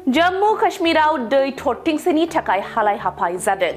जम्मू काश्मीराव दै थरथिंसेनि थाखाय हालाय हाफाय जादों।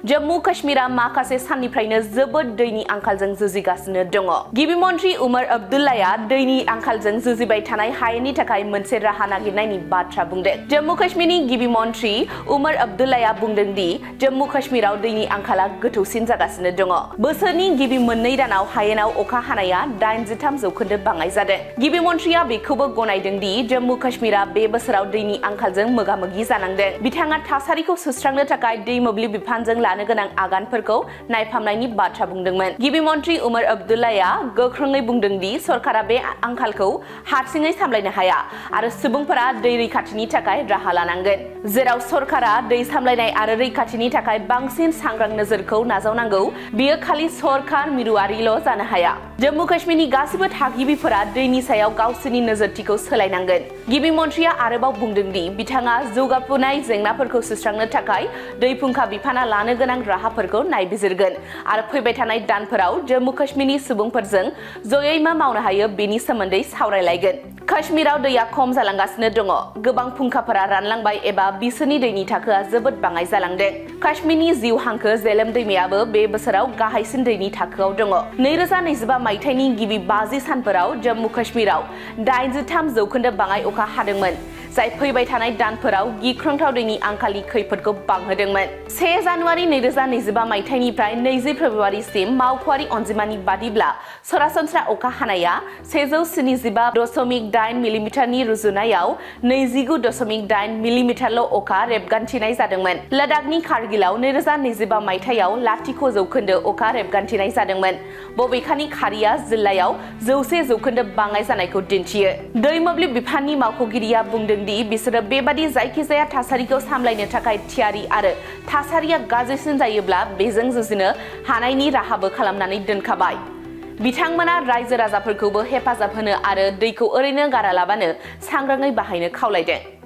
जम्मू काश्मीरा माखासे साननिफ्रायनो जोबोद दैनि आंखालजों जुजिगासिनो दङ। गिबि मन्त्रि उमर अब्दुल्लाया दैनि आंखालजों जुजिबाय थानाय हायेननि थाखाय मोनसे राहा नागिरनायनि बाथ्रा बुंदों। जम्मू काश्मीरनि गिबि मन्त्रि उमर अब्दुल्लाया बुंदों दि जम्मू काश्मीराव दैनि आंखाला गोथौसिन जागासिनो दङ। बोसोरनि गिबि मोननै दानाव हायेनाव अखा हानाया 83% बाङाइ जादों। गिबि मन्त्रिया बेखौबो गनायदों दि जम्मू काश्मीरा बे बोसोराव दैनि आंखालजों मोगा-मोगि जानांदों। बिथाङा थासारिखौ सुस्रांनो थाखाय दै मोब्लिब बिफानजों लानो गोनां आगानफोरखौ नायफामनायनि बाथ्रा बुंदोंमोन। गिबि मन्त्रि उमर अब्दुल्लाया गोख्रोङै बुंदों दि सरकारा बे आंखालखौ हारसिङै सामलायनो हाया आरो सुबुंफोरा दै रैखाथिनि थाखाय राहा लानांगोन। जेराव सरकारा दै सामलायनाय आरो रैखाथिनि थाखाय बांसिन सांग्रां नोजोरखौ नाजावनांगौ, बेयो खालि सरकार मिरुआरिल' जानो हाया। जम्मू काश्मीरनि गासिबो थागिबिफोरा दैनि सायाव गावसोरनि नोजोरथिखौ सोलायनांगोन। गिबि मन्त्रिया आरोबाव बुंदों दि बिथाङा जौगाफुनाय जेंनाफोरखौ सुस्रांनो थाखाय दै फुंखा बिफाना लानो गोनां राहाफोरखौ नायबिजिरगोन आरो फैबाय थानाय दानफोराव जम्मू काश्मीरनि सुबुंफोरजों जयै मा मावनो हायो बेनि सोमोन्दै सावरायलायगोन। काश्मीराव दैया खम जालांगासिनो दङ। गोबां फुंखाफोरा रानलांबाय एबा बिसोरनि दैनि थाखोआ जोबोद बाङाइ जालांदों। काश्मीरनि जिउ हांखो झेलेम दैमायाबो बे बोसोराव गाहायसिन दैनि थाखोआव दङ। 2025 मायथाइनि गिबि 50 सानफोराव जम्मू काश्मीराव 83% बाङाइ अखा हादोंमोन, जाय फैबाय थानाय दानफोराव गिख्रंथाव दैनि आंखालनि खैफोदखौ बांहोदोंमोन। 1 जानुवारि 2025 मायथाइनिफ्राय 20 फेब्रुवारिसिम मावख'आरि अनजिमानि बादिब्ला सरासनस्रा अखा हानाया 175.8 मिलिमिटारनि रुजुनायाव 29.8 मिलिमिटारल' अखा रेबगान्थिनाय जादोंमोन। लद्दाखनि कारगिलाव 2025 मायथाइयाव 0% अखा रेबगान्थिनाय जादोंमोन। बबेखानि खारिया जिल्लायाव 100% बाङाइ जानायखौ दिन्थियो। दै मोब्लिब बिफाननि मावख'गिरिया बुंदों दि बिसोरो बेबादि जायखिजाया थासारिखौ सामलायनो थाखाय थियारि आरो थासारिया गाज्रिसिन जायोब्ला बेजों जुजिनो हानायनि राहाबो खालामनानै दोनखाबाय। बिथांमोना रायजो राजाफोरखौबो हेफाजाब होनो आरो दैखौ ओरैनो गारालाबानो सांग्राङै बाहायनो खावलायदों।